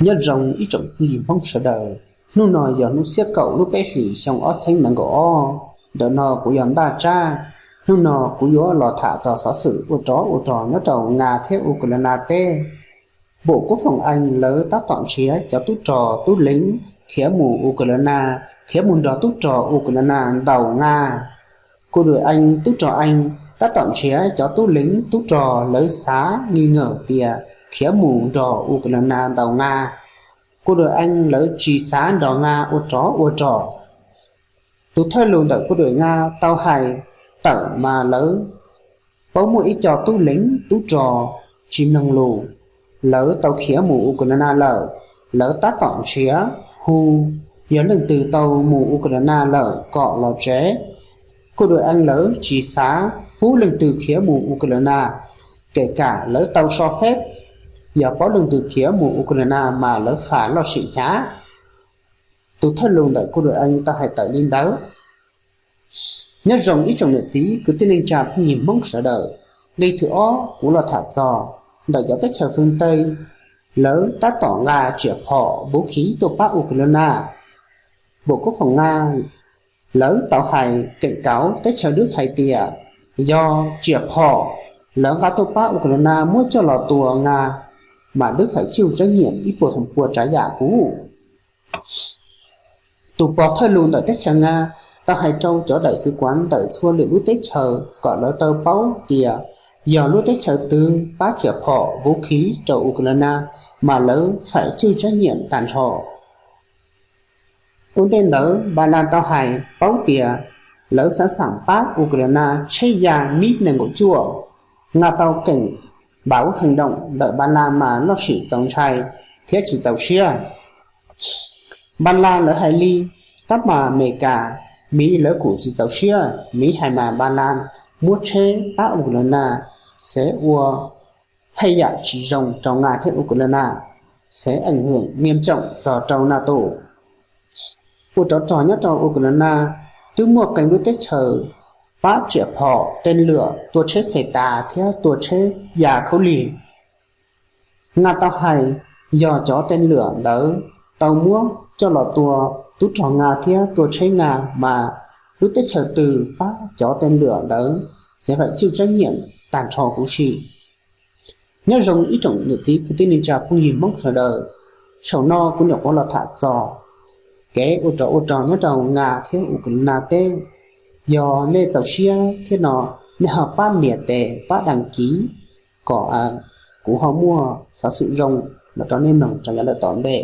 Nyob zoo ib tsoom phooj ywg Hmoob sawv daws, hnub no yog hnub xiab kaum lub peb hlis xyoo ob txhiab nees nkaum ob. Ntawm no kuv yog Ntaj Tsab. Hnub no kuv yuav los tham txog xov xwm ua rov ua rog nyob rau Nga thiab Ukraine teb. Npum kub foom ees lawv tab tom nrhiav cov tub rog tub leev khiav mus Ukraine, khiav mus nrog tub rog Ukraine ntaus Nga. Kuv dua ees tub rog ees tab tom nrhiav cov tub leev tub rog lawv xav nki ngawm tias khiav mus nrog Ukraine ntaus Nga. Kuv dua ees lawv tsis xav nrog Nga ua rov ua rog. Tus thawj lus ntawm kuv dua Nga tau hais tawm mas lawv paub muaj ib co tub leev tub rog tsis mloog lus, lawv tau khiav mus Ukraine lawm. Lawv tab tom nrhiav hu yog leej twg tau mus Ukraine lawm kom los tsev. Kuv dua ees lawv tsis xav pub leej twg khiav mus Ukraine, kể cả lawv tau so phép, yog paub leej twg khiav mus Ukraine mas lawv fam loj sim hnyav. Tus thawj lus ntawm kuv dua ees tau hais tawm li ntawd. Nyob zoo ib tsoom niam txiv kwv tij neej tsa phooj ywg Hmoob sawv daws, nqe thib ob kuv los tham txog ntawm cov teb chaws fwv teb, lawv tab tom nqa riam phom npuv khiv tuaj pab Ukraine. Npum kub foom Nga lawv tau hais keem kauv teb chaws Dwb hais tias yog riam phom lawv nqa tuaj pab Ukraine muab coj los tua Nga, mas Dwb phải chịu trách nhiệm ib puas feem pua tsav yam kuv. Tus pov thawj lus ntawm teb chaws Nga tau hais rau cov đại sứ quán ntawm txhua lwm lub teb chaws kom lawv tau paub tias yog lub teb chaws twg pab riam phom npuv khiv rau Ukraine, mas lawv phải chịu trách nhiệm tag nrho. Ua ntej ntawd Ba Las tau hais paub tias lawv xav xam pab Ukraine tsheb ya MiG nees nkaum cuaj. Nga tau keem npauv heev doom ntawm Ba Las mas loj sim txaus ntshai thiab tsis txaus siab. Ba Las lawv hais li, tab mas Amelikas, Miv lawv kuj tsis txaus siab. Miv hais mas Ba Las muab tsheb pab Ukraine xev ua haj yam tsis zoo rau Nga thiab Ukraine, xev ảnh hưởng nghiêm trọng txog rau NATO. Ua rov rog nyob rau Ukraine twb muaj qee lub teb chaws pab riam phom tên lửa tua tsheb xes tas thiab tua tsheb ya khaub lig. Nga tau hais yog cov tên lửa ntawd tau muab coj los tua tub rog Nga thiab tua tsheb Nga, mas lub teb chaws twg pab cov tên lửa ntawd xev phải chịu trách nhiệm tag nrho huv si. Nyob zoo ib tsoom niam txiv kwv tij neej tsa phooj ywg Hmoob sawv daws, saum no kuv nyuam qhuav los tham txog kev ua rov ua rog nyob rau Nga thiab Ukraine teb. Yog nej txaus siab thiab no, nej ho pab nias tes pab đăng ký kom kuv ho muaj xov xwm zoo los rau nej mloog rau yav lawm tom ntej.